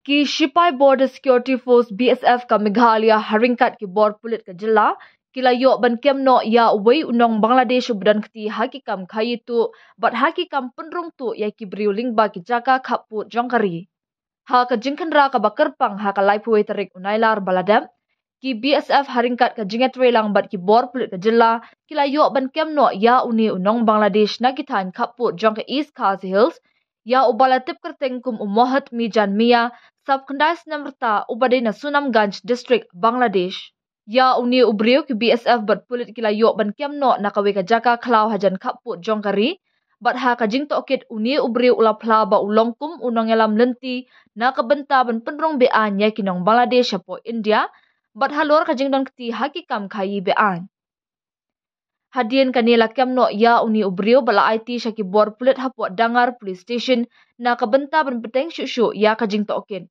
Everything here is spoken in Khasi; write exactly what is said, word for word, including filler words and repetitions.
Ki shipai Border Security Force, B S F, ka Meghalaya ha ryngkat ki bor pulit ka jylla ki la ïoh ban kem noh ïa uwei u nong Bangladesh uba don kti ha ki kam khaïi tuh bad ha ki kam pynrung tuh ïa ki briew lyngba ki jaka khappud jong ka ri. Ha ka jingkhynra kaba kyrpang ha ka laiphew wei tarik u Nailar ba la dep, ki B S F ha ryngkat ka jingïatreilang bad ki bor pulit ka jylla ki la ïoh ban kem noh ïa une u nong Bangladesh na ki thaiñ khappud jong ka East Khasi Hills, ïa uba la tip kyrteng kum u Mohd Mijan Mia, sawphew khyndai snem rta, uba dei na Sunamganj District, Bangladesh. Ïa une u briew ki B S F bad pulit ki la ïoh ban kem noh na kawei ka jaka khlaw hajan khappud jong ka ri, bad ha ka jingtohkit une u briew u la phla ba u long kum u nongïalam lynti na ka bynta ban pynrung be-aiñ ïa ki nong Bangladesh hapoh India, bad halor ka jingdon kti ha ki kam khaïi be-aiñ. Hadien kane la kem noh ïa une u briew bad la aiti sha ki bor pulit hapoh Dangar Police Station na ka bynta ban bteng shuh shuh ïa ka jingtohkit.